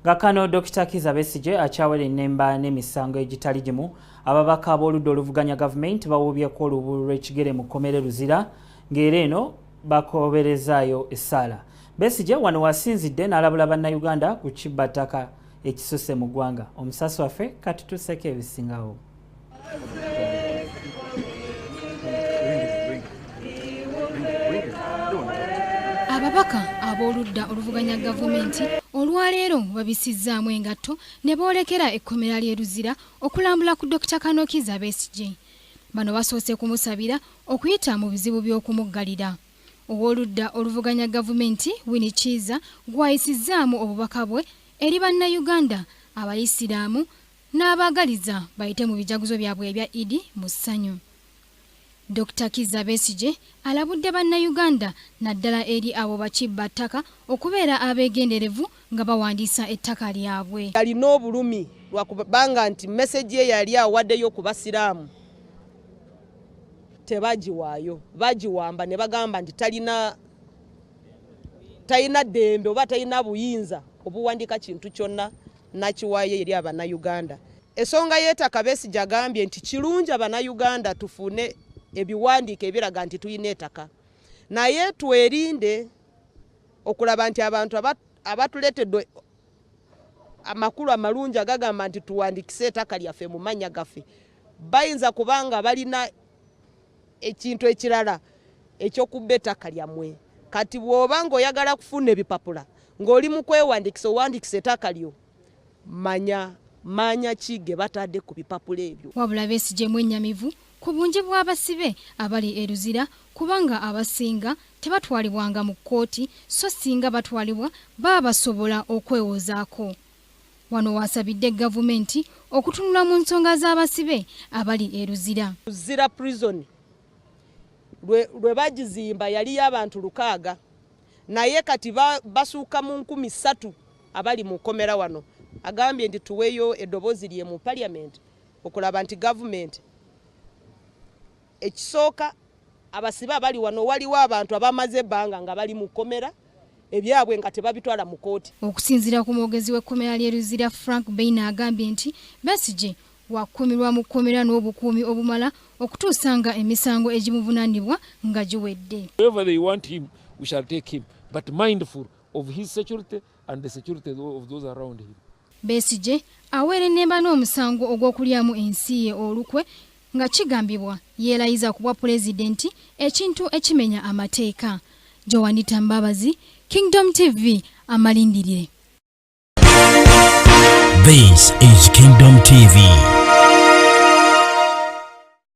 Nga kano Dr. Kizza Besigye akyawera ennemba n'emisango egitali gimu, ababaka b'oludda oluvuganya gavumenti bawuubyeko olubu lw'ekigere mu kkomera Luzira ng'era eno bakoberezaayo essaala. Besigye wano wasinzidde n'alabula bannayuganda ku kibbattaka ekisusse mu ggwanga. Omusasi waffe katutuuseko ebisingawo. Ababaka ab'oludda oluvuganya gavumenti olwaleero babisizzaamu engatto ne boolekera ekkomera ly'e Luzira okulambula ku Dokita Kano Kizza Besigye. Bano basoose kumusabira okuyita mu bizibu by'okumuggalira. Ow'oludda oluvuganya gavumenti Winnie Kiiza gw'ayisizzaamu obubaka bwe eri Bannayuganda, Abayisiraamu n'abaagaliza bayite mu bijaguzo byabwe ebya Idi mu ssanyu. Dokita Kizza Besigye alabudde Bannayuganda naddala eri abo bakibba ttaka okubeera abeegenderevu nga bawandiisa ettaka lyabwe. Alina obulumi lwakubanga nti meseji ye yali awaddeyo ku Basiraamu tebagiwaayo, bagiwamba ne bagamba nti talina talina ddembe oba talina buyinza obuwandiika kintu kyonna nakiwaayo eri Abannayuganda. Esonga y'ettaka Besigye agambye nti kirungi Abannayuganda tufune ebiwandiiko ebiraga nti tulina ettaka, naye twerinde okulaba nti abantu abatuleetedde amakulu amalungi agagamba nti tuwandikise ettaka lyaffe mu mannya gaffe bayinza kubanga balina ekintu ekirala eky'okubba ettaka lyammwe. Kati bw'oba ng'oyagala kufuna ebipapula ng'oli mu kwewandikisa owandiikisa ettaka lyo, manya maanya ki ge batadde ku bipapula ebyo. Wabula Besigye mwennyamivu ku bungi bw'abasibe abali e Luzira kubanga abasinga tebatwalibwanga mu kkooti so singa batwalibwa baba basobola okwewozaako. Wano w'asabidde gavumenti okutunula mu nsonga z'abasibe abali e Luzira. Luzira Prison lwe bagizimba yaliyo abantu 600 naye kati basuuka mu 3000 abali mu kkomera wano. Agambye nti tuweeyo eddoboozi lye mu parliament okulaba nti gavumenti ekisooka abasibe abali wano, waliwo abantu abamaze ebbanga nga bali mu kkomera ebyabwe nga tebabitwala mu kkooti. Okusinziira ku mwogezi w'ekkomera ly'e Luzira Frank Baine agambye nti Besigye wakukuumirwa mu kkomera n'obukuumi obumala okutuusa nga emisango egimuvunaanibwa nga giwedde. Wherever they want him, we shall take him, but mindful of his security and the security of those around him. Besigye aweerennemba n'omusango ogw'okulyamu ensi ye olukwe nga kigambibwa yeerayiza ku bwa pulezidenti, ekintu ekimenya amateeka. Joanita Mbabazi, Kingdom TV, amalindirire. This is Kingdom TV.